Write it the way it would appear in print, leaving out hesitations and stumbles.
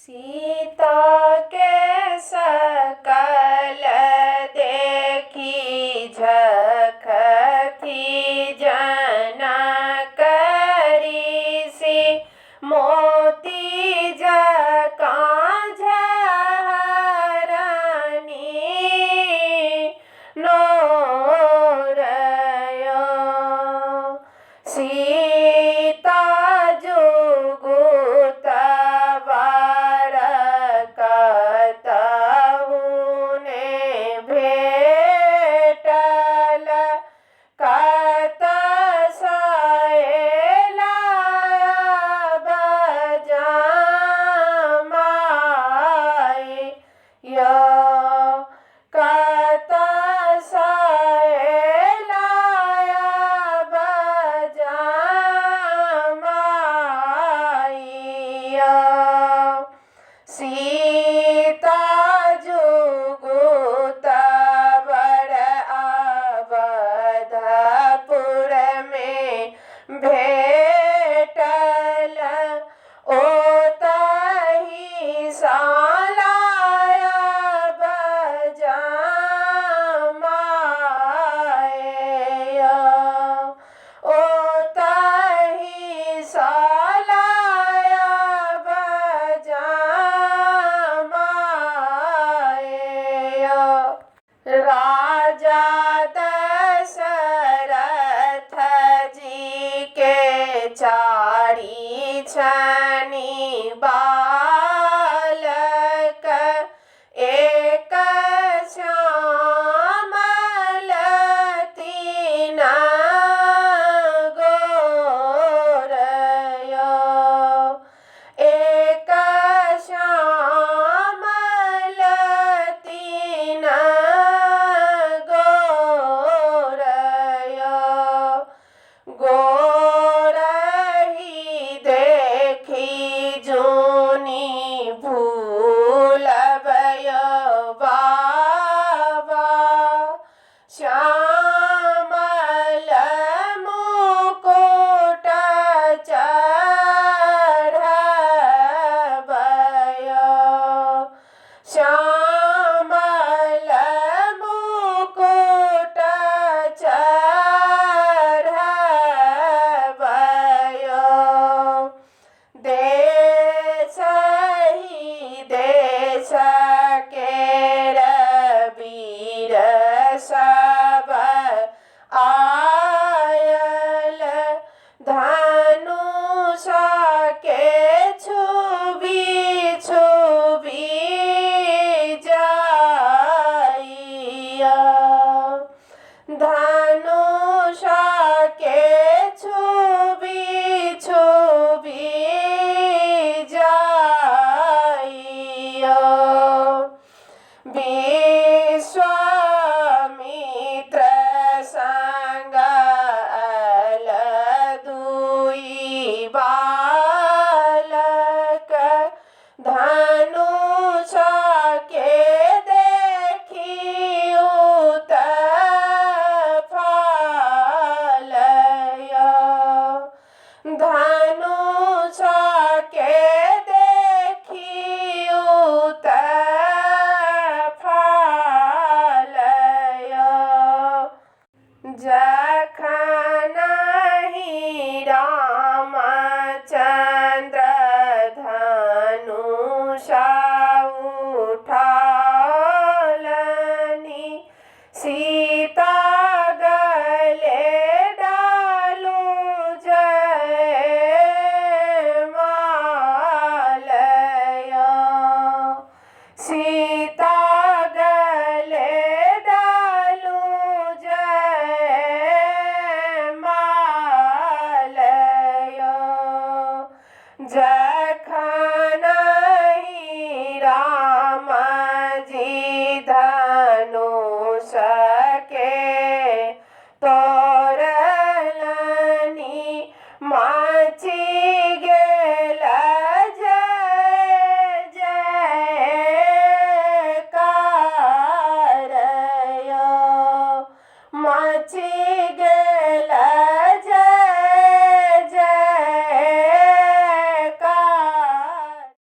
सीता के सकल देखी झखथि जनक ऋषि मोती जकाँ झहरनि नोर यौ। सीता जुगुत बर कतहु ने भेटल कत सँ अयला बजमाय यौ, कत सँ अयला बजमाय यौ। सीता जुगुत बर अवधपुर मे भेटल ओतहि सँ लायब जमाय यौ, ओतहि सँ लायब जमाय यौ। राजा दशरथ जी के चारि छनि बालक, एक श्यामल तीन गोर यौ, एक श्यामल तीन गोर यौ। गोरही देखी जुनि भूलब यौ बाबा, श्यामल मुकुट चढ़ब यौ, श्यामल मुकुट चढ़ब यौ। देशहि देश केर वीर सब आयल, धनुष के छुबि छुबि जाइया, धनुष के छुबि छुबि जाइया। विश्वामित्र संग आयल दुइ बालक, धनुष के देखी उतफाल यौ, धनुष के देखी उतफाल यौ। जखनहि रामचन्द्र धनुष